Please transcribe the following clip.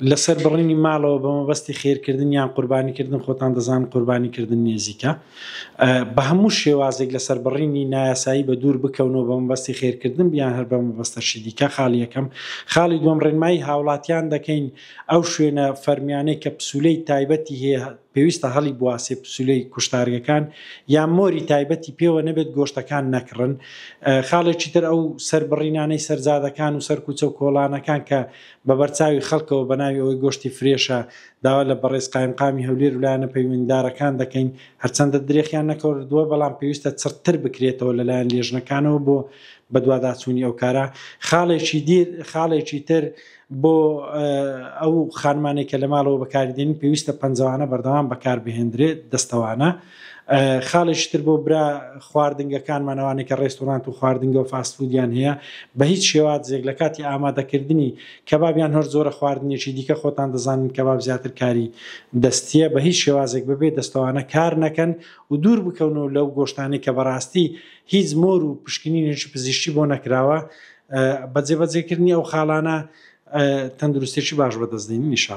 لەسەر بڕینی ماڵەوە بە مەبەستی خێرکردن یان قوربانیکردن خۆتان دەزانن قوربانیکردن نێزیکە بە هەموو شێوازێک لەسەر بڕینی نایاسایی بە دوور بکەونەوە بە مەبەستی خێرکردن بیان هەر بە مەبەستەشی دیکە خاڵی یەکەم خاڵی دووەم ڕێنمایی هاوڵاتیان دەکەین ئەو شوێنە فەرمیانەی کە پسولەی تایبەتی هەیە پێویستە هەڵی بواسێ پسولەی کوشتارگەکان یان مۆری تایبەتی پێوە نەبێت گۆشتەکان نەکڕن خاڵێکی تر ئەو سەربڕینانەی سەرجادەکان و سەر کوچە و کۆڵانەکان کە بە بەرچاوی خەڵکەوە بە ناوی ئەوەی گۆشتی فرێشە داوا لە بەڕێز قایمقامی هەولێر و لایەنە پەیوەندیدارەکان دەکەین هەرچەندە درێخیان نەکردووە بەڵام پێویستە چڕتر بکرێتەوە لەلایەن لێژنەکانەوە بۆ بەدواداچوونی ئەو کارە خاڵێکی دیر خاڵێکی تر بۆ ئەو خانمانەی کە لە ماڵەوە بەکاری دێنین پێویستە پەنجەوانە بەردەوام بەکار بهێندرێت دەستەوانە خاڵێکی تر بۆ برا خواردنگەکانمان ئەوانەی کە ڕێستۆرانت و خواردنگە و فاست فودیان هەیە بە هیچ شێوازێک لە کاتی ئامادەکردنی کەباب یان هەر جۆرە خواردنێکی دیکە خۆتان دەزانن کەباب زیاتر کاری دەستیە بە هیچ شێوازێک بەبێ دەستەوانە کار نەکەن و دوور بکەونەوە لەو گۆشتانەی کە بەڕاستی هیچ مۆر و پشکنینێکی پزیشکی بۆ نەکراوە بە جێبەجێکردنی ئەو خاڵانە تەندروستێکی باش بەدەست دێنین ان شاء اللە.